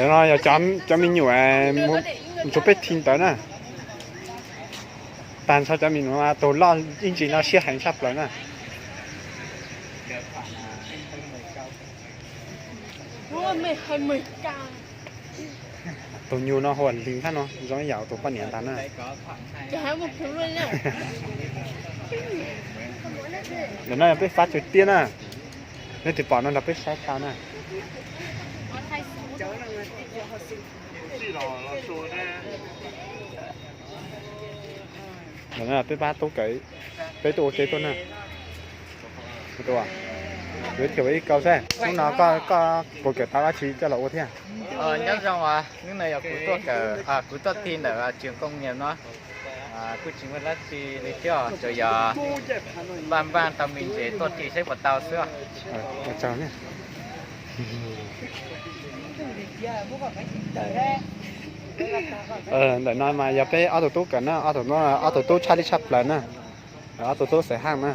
No yog cov me nyuam mus rau peb thi ntawd na. Tag nrho cov me nyuam tus loj ib ntsis no siab heev tshaj plaws na. Tus nyuj no hu ua Lis thiab no, zoo ib yam tus poj niam ntag na. Ntawm no yog peb fab tsawg tiab na. Leej twg pom no nrog peb saib tau na. Ntawm no peb pab tub kawm, peb tuaj ua ke tuaj na. Giới thiệu ib câu seb hnub no koj puas kawm tau dab tsi coj los ua thiab? Nyob zoo, hnub no yog kuv tuaj kawm, kuv tuaj thi ntawm trường công nghiệp no. Kuj tsis muaj dab tsi li thiab, tsuas yog npaj npaj tau me ntsis tuaj thi saib puas tau xwb. Ntawm no mas yog peb ob tug tub kawm na, ob tug tub tshaj li tshaj plaws na, ob tug tub xeem Haj na.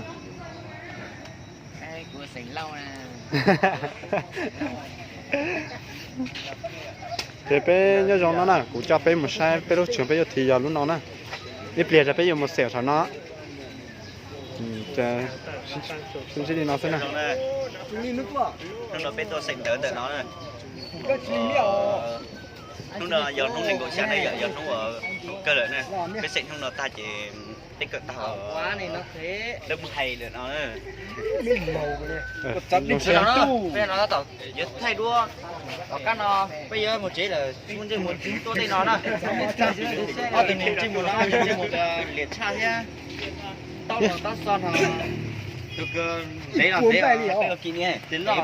Ces peb nyob zoo no na, kuv coj peb mus saib peb lub trường peb yuav thi yog lub no na. Ib pliag rau peb yuav mus xeem saum no. Sib ntsib li no xwb na. Hnub no peb tuaj xeem ntawv ntawm no. Hnub no yog hnub nees nkaum xya na, yog hnub uas kawg lawm na. Peb xeem hnub no tag ces peb kawm tag, lawv mus hais lawm no. Peb no tab tom yuav thaij duab, tom qab no peb yuav mus tsev lawm, mus ntsej muag tuaj tej no na. Ob tug niag ntsej muag no, ntsej muag liam tshaj thiab, taub no taub xo no, tus kawg ntev los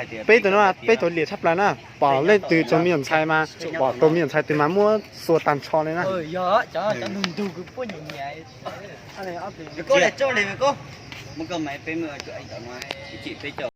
ntev, peb tus no peb tus liam tshaj plaws na, pom leej twg txog me nyuam ntxhais mas, pom tus me nyuam ntxhais twg mas muab xuas tag nrho li na.